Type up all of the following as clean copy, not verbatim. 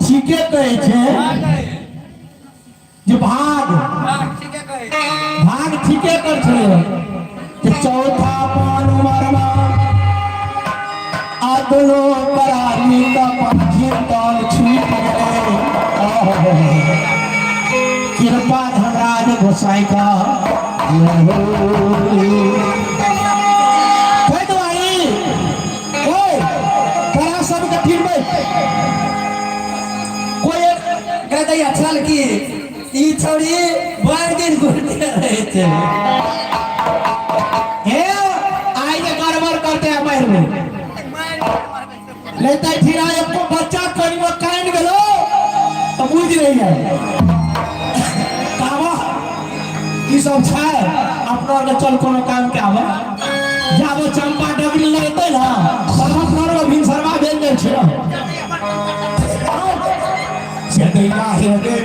ठीके कहै छै जे भाग भाग ठीके कर छै जे चौथा पान उमरमा आ दुनू परानी का पाछी तल छूट गेलै। आहो, कृपा धनराज गोसाई का जय हो। ताहि दुआरे ओए तोरा सबके ठीक भाई कोई एक गदैया छल की ई छौड़ी भरि दिन घुरते रहै छै। हे आई के गड़बड़ करते हैं मार में नहीं तो फिर आए एको बच्चा कनियो कान गेलो तो बुझ रही है कावा ई सब छै अपना के चल कोनो काम के आवे जाबो चंपा डगरी लगते ना तब अपना के भिनसरवा भेज दे छै से दैया हे रे।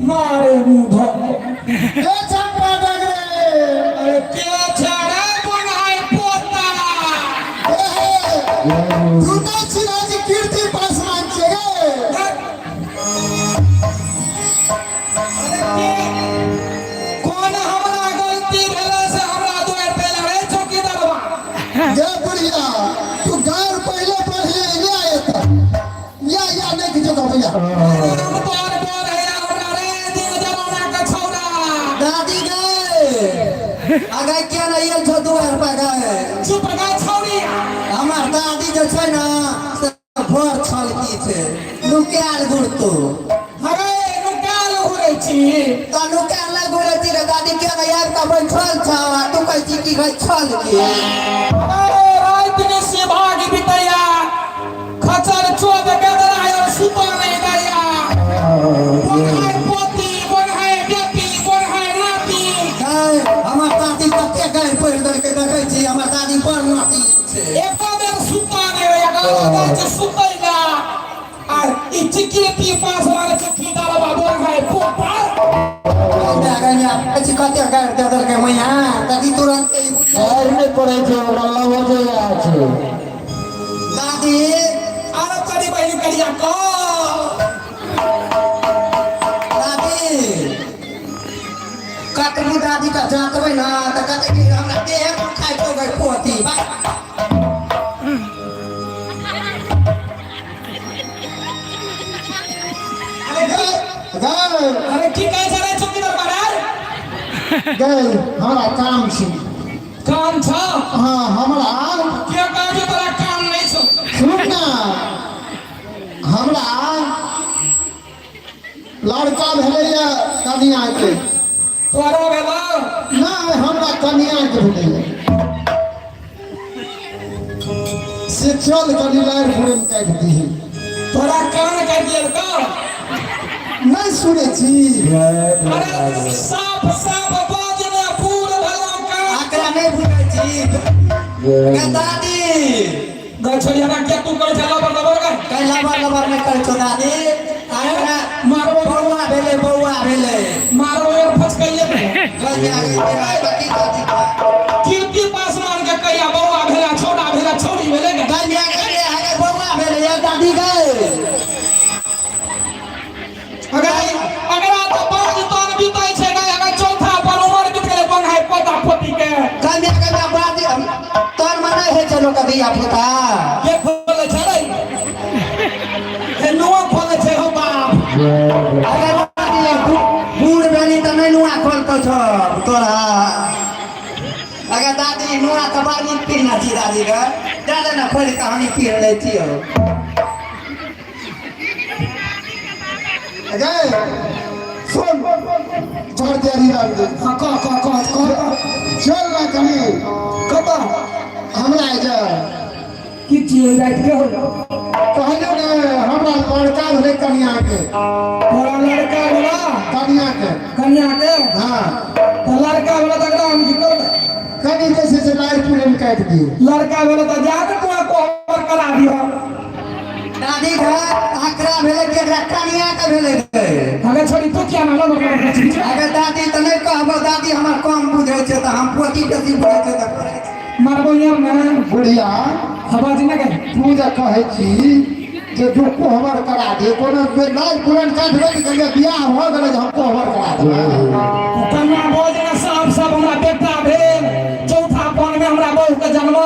मारे मुंह धो अरे के छाड़ा बनाए पोता। अरे के कोन हमरा गलती भेला से हमरा दुआर पे लड़े चौकीदारवा। हम तोर डर है हमरा रे दिन जमाना के छौड़ा। दादी गे आगे किया नहीं आयल छौ दुआर पर गे? चुप गे छौड़ी। हमर दादी जे छै ने से भर छल की छै नुकायल घुरतो। अरे नुकाल घुरै छी। तऽ नुकायल नहि घुरै छी रे दादी, किया नहीं आबि कऽ बैठल छौ आ तू कहै छी की कहै छल की? अरे राति के सिभाग बितैया खचर चोद के दराय सुतो नहीं दैया। कोन है पोती, कोन है बेटी, कोन है नाती। गै, हमर दादी कते गारि पढ़ि देलकै देखै छी, हमर दादी बड़ नाती छै। एको बेर सुता नहीं होइया, गाँव जाइ छै सुतै ला आर ई चिकिरती पास वाला चौकीदारवा बोल है पोता। कहै छी कते गारि दे देलकै मैया दादी तुरंत ई बुझि गारि नहि पड़ै छै ओकरा लवजे छै। दादी आरो करी बहिन करिया कह। दादी कतबो दादी के जातबै ने तऽ कहतै कि हमरा देह पर खाइ छौ गै पोती। अरे की कहै छै रे चौकीदार महाराज? गए हमरा काम छी। काम छौ? हाँ हमरा। के कहै छौ तोरा काम नहीं छौ? सुन ना, हमरा लड़का भेलैया कनिया के। तोरा भेलो? नहि, हमरा कनिया के भेलैया से। चल कनि लारि पुरन काटि दीही। तोरा कान काटि लेलकौ? नहि सुनै छी? अरे, साफ साफ बाज ने, पूर भेलौ कान। आकरा नहि बुझै छी गे दादी? गै छोड़ी, हमरा किया तू करै छै लबर लबर गै? कहीं लबर लबर नहि करै छौ दादी। आकरा मारबो। बौआ भेलै, बौआ भेलै। मारबो यार, फचकैले। गइया गइया की दादी? कीर्ति पासवान के कहिया बौआ भेला? छौड़ा भेला, छौड़ी भेलै गै। गइया गइया गै, बौआ भेलै या दादी गै। अगर अगर तऽ पाँच तन बीतै छै गै, अगर चौथा पर उमर बीत गेलै बंघाइ पोता पोती के। गइया गइया बात तोर में नहि होइ छै लोक धिया पुता। के खोलै छै रे? हे, नुआ खोलै छै हो बाप। अगर दादी बूढ़ भेली तऽ नहि नुआ खोलतौ छौ तोरा। अगर दादी, नुआ तऽ बड़ नीक पिन्हने छी दादी गे। दए दे ने खोलि कऽ, हमही पिन्ह लै छियौ। गै सुन, छोड़ दिया राम जी। हाँ, कह कह कह कह। चल ना कनि। कतऽ? हमरा जे की छियै राति के हो? कहलियौ ने, हमरा लड़का भेलै कनिया के। तोरा लड़का भेला? कनिया के। कन्या के? हाँ। तऽ लड़का भेला तकरा हम की करबै? कनि जे छै से लारि पुरन काटि दियौ। लड़का भेला तऽ जा कऽ तोरा कोहबर करा दिहऽ। दादी घर आकरा भेलै कि एकरा कनिया के भेलै गे? अगर छोड़ी, तू किया ना लबर लबर करै छी? अगर दादी, तऽ नहि कहबो दादी, हमर कम बुझै छै तऽ हम पोती बेसी बुझै छै तऽ करै छै। मारबो यार ने। बुढ़िया। हवा जी ने गै। तू जे कहै छी जे जो कोहबर करा दे, कोनो लारि पुरन काटबै तऽ कहलियै बियाह भऽ गेलै जे हम कोहबर करा देबै। कन्या भऽ जेना साफ साफ हमरा बेटा भेल, चौथा पन में हमरा बहू के जन्म।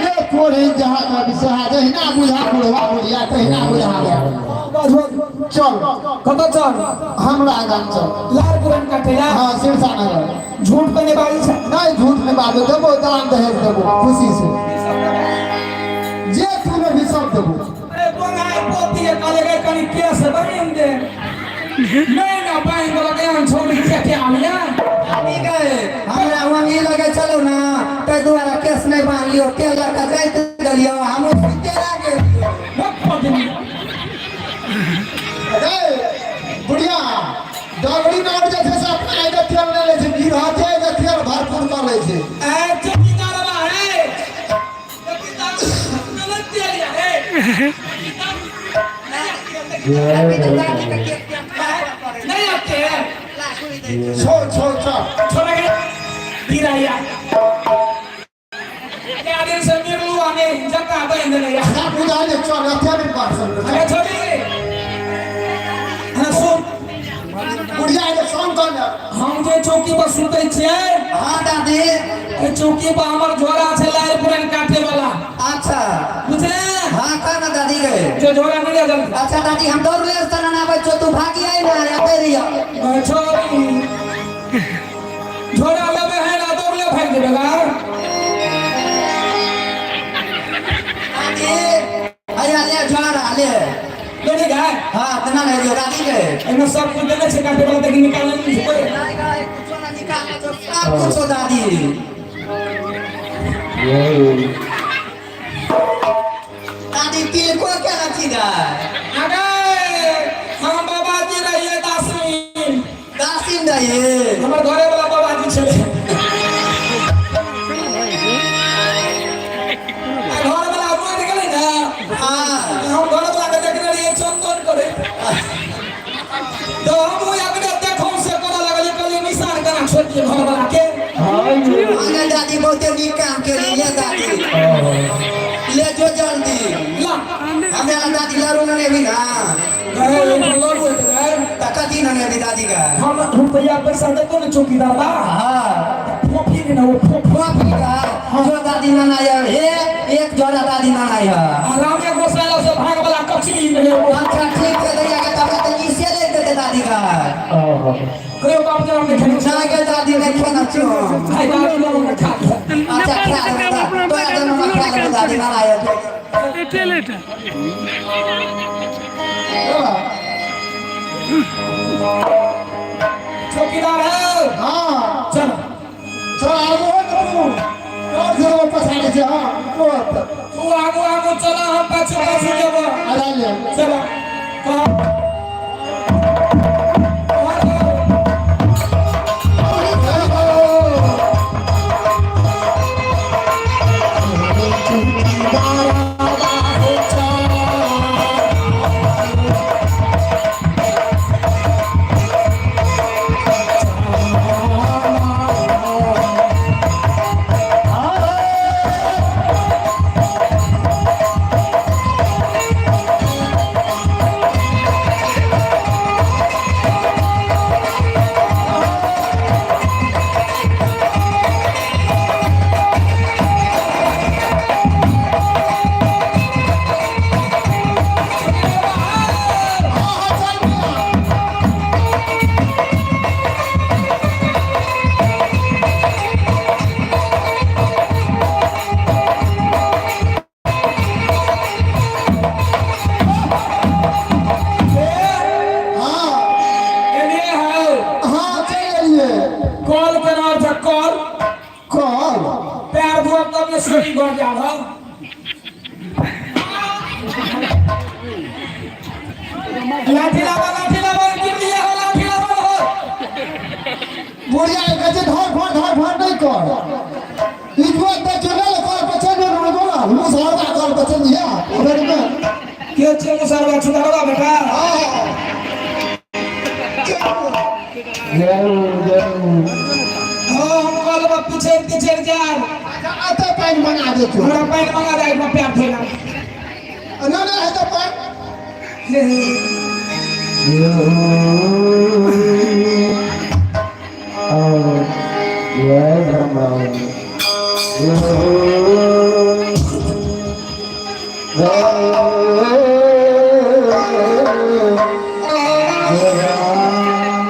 ले तोरे जहाँ का विषय, जहिना बुझा बुढ़वा बुढ़िया तहिना बुझा दे। चल। कतऽ चल? हमरा गाम चल। लाल पुरन काटे ला? हाँ, सिरसा नगर। झूठ तऽ नहि बाजै छै? नहीं, झूठ नहीं बाजो। देबो दान दहेज, देबो खुशी से, जे तू लेबही सब देबो। अरे बंगाई पोती के कहले गए, कनि केस बनिन दे। नहीं ना बांध देलक, एहन छोड़ी के के आलिया। दादी गए, हमरा वहीं लगे चलो ना, ताहि दुआरे केस नहि बान्हलियौ। तेल लऽ कऽ जाइत गेलियौ, हमहूँ सुते गेलियौ। अरे बुढ़िया, डगरी नार जे छै से अपना एहिमे तेल नहि लै छै, गिरहथे एहिमे तेल भरपूर कऽ लै छै। ए चौकीदार बा, हे चौकीदार, गलत तेल या हे। नहीं आते हैं। छोड़ छोड़, चल। छोड़ा के गिराया क्या दिन से मिरलू आने जगह बंद नहीं है। सब बुझा ले, चल, एते नहि बात सब। अरे छोड़ी, हाँ सुन। बुढ़िया के संग कऽ ले। हम जे चौकी पर सुतै छियै, हाँ दादी। ओहि चौकी पर हमर झोरा छै लाल पुरन काटे वाला। अच्छा। बुझले? हाँ, कह ना दादी गे। जो झोरा नहीं ले जल्दी। अच्छा दादी, हम दौड़ ले तना आबै छौ, तू भागी आई ना एते रहियो। छोरी, झोरा लेबे है ना दौड़ ले भागि जेबे गा? दादी, हैया ले झोरा ले। लेने गए? हाँ, तना नहीं लियो दादी गे। एहिमे सब कुछ देने छै काटे वाला, लेकिन निकालने नहीं छै कोई। नहीं गए, कुछो ना निकाल छौ, सब कुछो दादी। दादी, तिलको के रखी जाय? अगे हम बाबाजी रहिए दासीन। दासीन रहिए? हमर घरे वाला बाबाजी छलै। घर वाला मरि गेलै ने। हाँ। हम घर वाला के देखने रहिए चंदन करे, तो हम एकरे देखौ से करऽ लगलियै, कहलियै निशान केना छोड़ि दियै घर वाला के। अरे दादी, बहुते नीक काम केली। ले दादी, ले जो जल्दी। ला। हमरा दादी लड़ू ने भी ना। गए लड़ू हेतै गए। तऽ कथी ने भी दादी का? हम रुपया पैसा देतो ने चौकीदार बा। हाँ। फोफी ने वो फोफी। कॉफी का जो दादी नाना है, हे एक जोड़ा दादी नाना है। रामे गोसाई से भाग वाला कचरी ने वो। अच्छा, ठीक छै दैया के, तब तऽ नीचे ले देते दादी का। कहियो बाप जरा नहीं खेलू। ना के दादी, नहीं खेना छो। भाई, दादी लोगों ने खा लिया। अच्छा, खा लेबै, तोरा दोनों में खा लेबै दादी नाना है। बाबा। चौकीदार है। हाँ। चल। चल आगू हो तू और जरूर पछाड़ी छै। हाँ, बहुत। तू आगू आगू चला, हम पाछू पाछू जेबो। आ ले। चला कह। हाँ, चल भैया। हाँ। एने है। हाँ, चल एलियै। कॉल केना छै कॉल? कॉल। पैर धोब तब ने सीढ़ी घर जाब हम। लाठी लाबा, लाठी लाबा, गिर लिए हो, लाठी लाबा हो। बुढ़िया के कहै छै धर फड़ धर फड़ नहि कर। ई दुआ तऽ चलल कल पर चल गेल बोला मुसहरवा कल पर चल दिया उधर में। के छै मुसरवा छुदारवा बेटा? हाँ। हाँ, हम कल बा पीछे पीछे जाब। अच्छा, एतऽ पानि बना देतौ। हमरा पानि मंगा दे, एकरा पैर धोला। नहि नहि हेतौ पानि।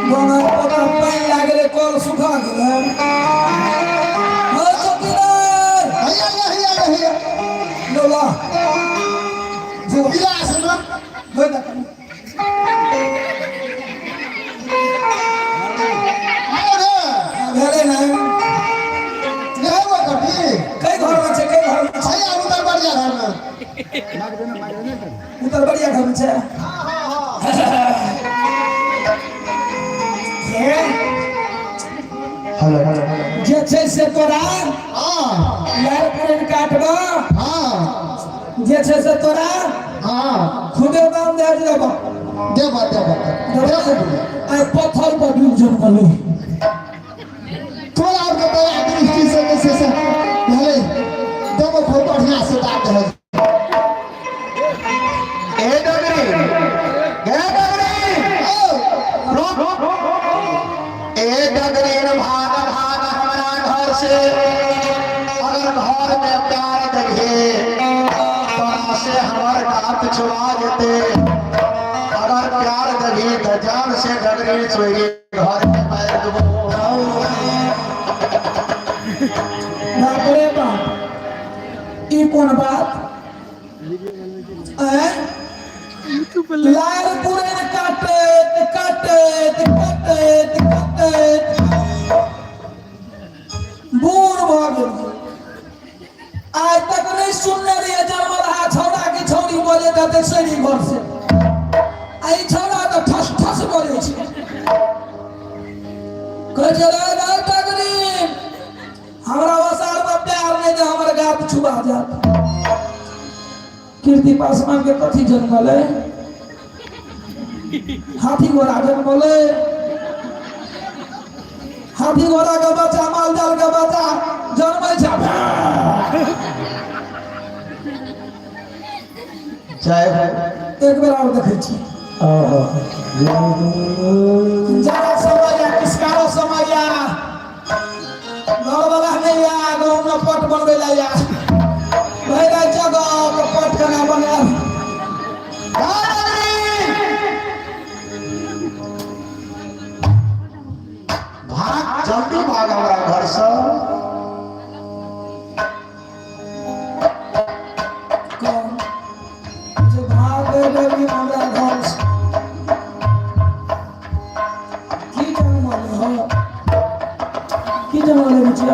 गोंगन पता पानि लागले, कल सुखा गेलै। हाँ चौकीदार। हैया हैया हैया हैया। लोला जो। गिलास मे। धोइ दे कनी। आयो रे। भेलै ने। नहेबो करबी? कई घरमे छै, कई घरमे छै? हैया उधर बढ़िया घरमे। उधर बढ़िया घरमे छै। हाँ हाँ हाँ। हे, जे छै से तोरा हाँ। लाल पुरन काटबा। हाँ। जे छै से तोरा हाँ। खुदे दाम दे देबा। देबा देबा देबा। आइ पत्थर पर डूब जमलू। तोरा आरके दया दृष्टि से जे छै से भेलै। देबो, खूब बढ़िया से दान देबै। ए डगरी, ए डगरी, रुक। ए डगरी, भाग भाग हमरा घर से। अगर घर में प्यार देखे तोरा से हमर गात छुआ जेते। अगर प्यार देबी तो जान से डगरी छोड़ी घर में पैर देबो। बाप रे बाप, ई कोन बात? ऐं लाल पुरैन काटैत काटैत काटैत काटैत बूढ़ भऽ गेल। आइ तक नहि सुनने रहियै जन्मल हा छौड़ा के छौड़ी बजैत हेतै सैरी घर से। आ ई छौड़ा तऽ ठस ठस बजै छै। कहै छै, रे रे टगरी, हमरा ओसार में प्यार नहि दे, हमर गात छुबा जात। कीर्ति पासवान के कथी जन्मलै? हाथी घोड़ा जन्मलै? हाथी घोड़ा के बच्चा, माल जाल के बच्चा जन्मै छै। जय हो। एक बेर और देखै छी। जरा समय या किसकारो समय या घरवाला नहीं या गाँव में पट बनबै ला या भैया जगह पट केना बनायब? ए डगरी, भाग, जल्दी भाग हमरा घर से। कौन जे भाग गेलै हमरा घर से?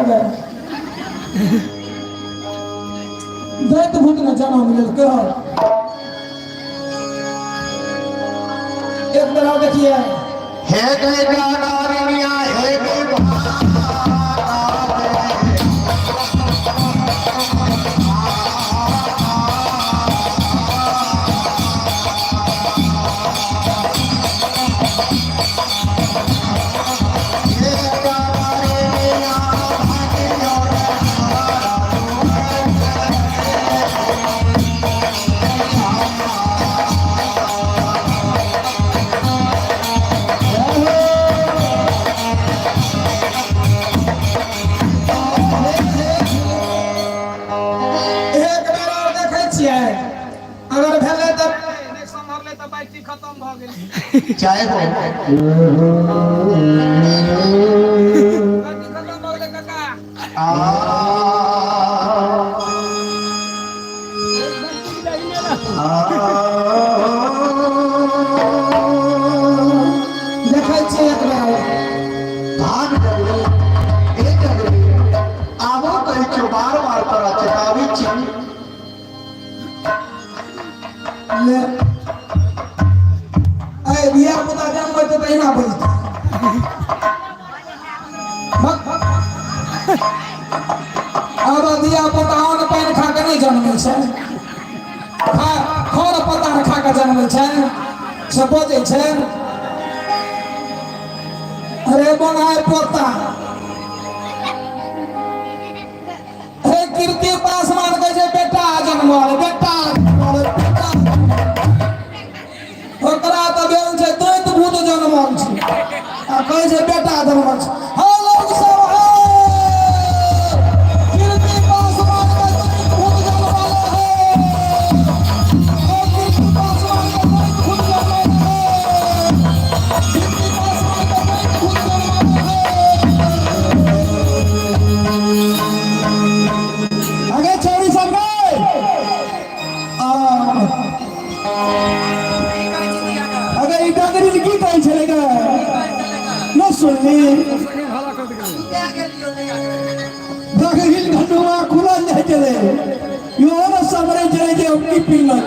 गए दैत भूत ने जन्म लेलकै हो। एक तरह देखिए हे गए गारिया हे गए एक बेर और देखै छियै, अगर भेलै तऽ नहि सम्हरलै तऽ बैटरी खतम भऽ गेल। चाहे हो बैटरी खतम भऽ गेलै काका। आ देखै छियै एक बेर और। भाग जगली ए जगली आबो कहै छियौ, बार बार तोरा चेताबै छी। ले ऐ धिया पुता जन्म होइते तऽ एना बजतै। भक। आब धिया पुता अन्न पानि खा कऽ नहि जन्मै छै, खा खर पतार खा कऽ जन्मै छै से बजै छै। अरे बनाय पोता, हे कीर्ति पासवान कहै छै बेटा जन्मल, बेटा जन्मल, बेटा। ओकरा तऽ भेल छै दैत भूत जन्मल छै आ कहै छै बेटा जन्मल छै। हे लोग सब, हे कीर्ति पासवान के दैत भूत जन्मल है। हे कीर्ति पासवान के दैत भूत जन्मल है। कीर्ति पासवान के दैत भूत जन्मल है। अगे छौड़ी सब गए आ अगे ई डगरी की कहै छलै गे? न सुनली? डगरी घनुआ खुलल जाइ छलै, इहो न समरै छलै जे हम की पीलक।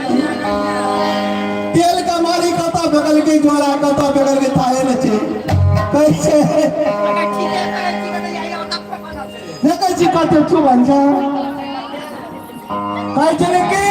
तेल का मारी कतऽ बगल के जोड़ा कतऽ बगल के थाहे न छै। कहै छै देखै छी कते चुभल छै। कहै छलै की